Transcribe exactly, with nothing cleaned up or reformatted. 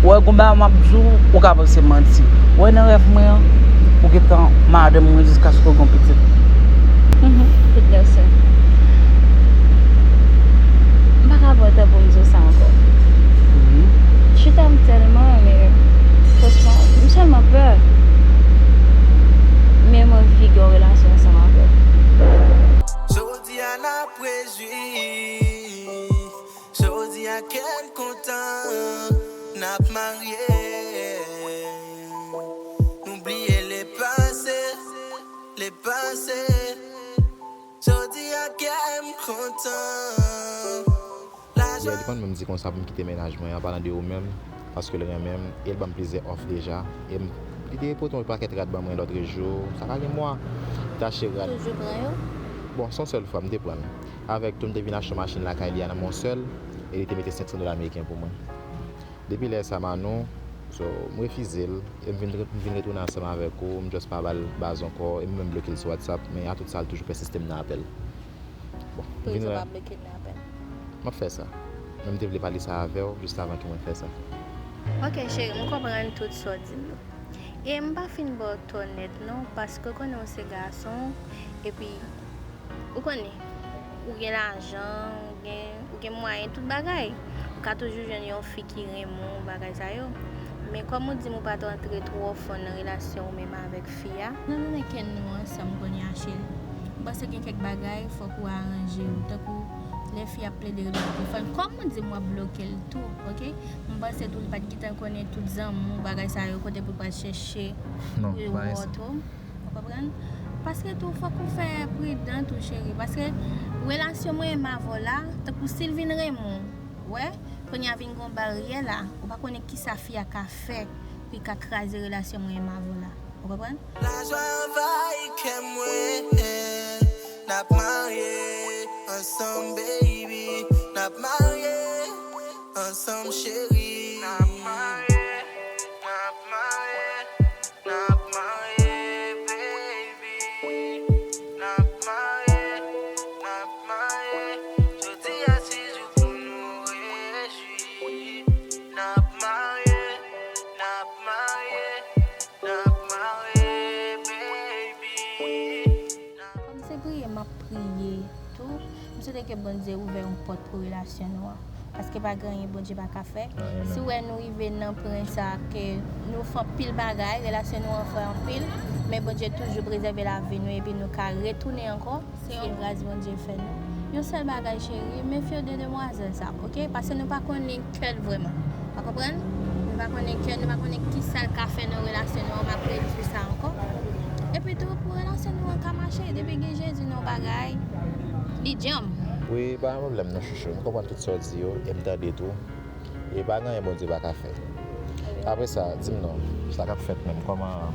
Ou wè, gon bagay m ap di w, ou ka panse manti. Ou wè, nan rèv mwen an, ou gentan madanm mwen jiskaske w gen pitit. Mhm, tout gason. M pa ka pran tan pou m di w sa ankò. Chita m tèlman renmen, franchman, m sèlman pè. Men m anvi gen yon relasyon ansanm avè w. Jodi a n ap rejwi. Jodi a kè m kontan, n ap marye. Nou bliye lepase, lepase. Jodi a kè m kontan. Yeah, li konn menm di konsa pou m kite mennaj mwen an, an palan de ou menm, paske l renmen m, e l ban m plizyè òf deja, e m, li te pote yon pakèt rad ban mwen lòtrejou, sa ka gen mwa, m te achte rad. Toujou pran yo? Bon, se yon sèl fwa m te pran l. Avèk tou, m te vin achte yon machin lakay li a nan men yon sèl, e li te mete senk san dola ameriken pou mwen. Depi lè sa, Manou, so, m refize l, e m vin, m vin retounen ansanm avèk ou, m just pa ba l baz ankò, e m menm bloke l sou WhatsApp, men a tout sa, l toujou pèsiste m nan apèl. Bon, m vin wè. M ap fè sa. Men m te vle pale sa avè w jis avan ke mwen fè sa. Ok, cheri, m konprann tout sa w di m yo. E m pa fin ba w tò nèt non, paske w konnen w se gason, epi ou konnen, ou gen lajan, ou gen, ou gen mwayen tout bagay. Ou ka toujou jwenn yon fi ki renmen w, bagay sa yo. Men kòm ou di m ou pa t rantre twò fon nan relasyon w menm avèk fi a. Nan tounen kè nou ansanm kounye a, cheri. M panse gen kèk bagay fòk ou aranje yo, tankou lè fi ap plede rele nan telefòn. Kòm ou di m w ap bloke l tou, ok? M panse tou li pa t gentan konnen tout zanmi w, bagay sa yo, kote pou l pral chèche pou yo wè w tou. Ou konprann? Paske tou fòk ou fè pridan tou, cheri. Paske relasyon mwen menm avè w la, tankou si l vin renmen w, wè, kounye a vin gon baryè la, ou pa konnen kisa fi a ka fè pou l ka kraze relasyon mwen menm avè w la. Ou konprann? Lajwa anvayi kè mwen. N ap marye ansanm, baby. N ap marye ansanm, cheri. N ap marye, n ap marye, n ap marye, baby. N ap marye, n ap marye. Jodi a se jou pou nou rejwi. N ap marye, n ap marye, n ap marye, baby. Kòm se priye m ap priye tou, m swete ke Bondye ouvè yon pòt pou relasyon nou an. Paske pa gen anyen Bondye pa ka fè. Si w wè nou rive nan pwen sa ke nou fè anpil bagay, relasyon nou an fè anpil, men Bondye toujou prezève lavi nou epi nou ka retounen ankò. Se yon gras Bondye fè nou. Yon sèl bagay, cheri, mefye w de demwazèl sa, ok? Paske nou pa konnen kè l vrèman. Ou konprann? Nou pa konnen kè l, nou pa konnen kisa l ka fè nan relasyon nou an, m ap redi sa ankò. Epi tou, pou relasyon nou an ka mache, depi gen Jezi nan yon bagay, li djanm. Wi, pa gen pwoblèm non, chouchou. M konprann tout sa w di yo, e m tande tou. E pa gen anyen Bondye pa ka fè. Apre sa, di m non, sa k ap fèt menm? Kòman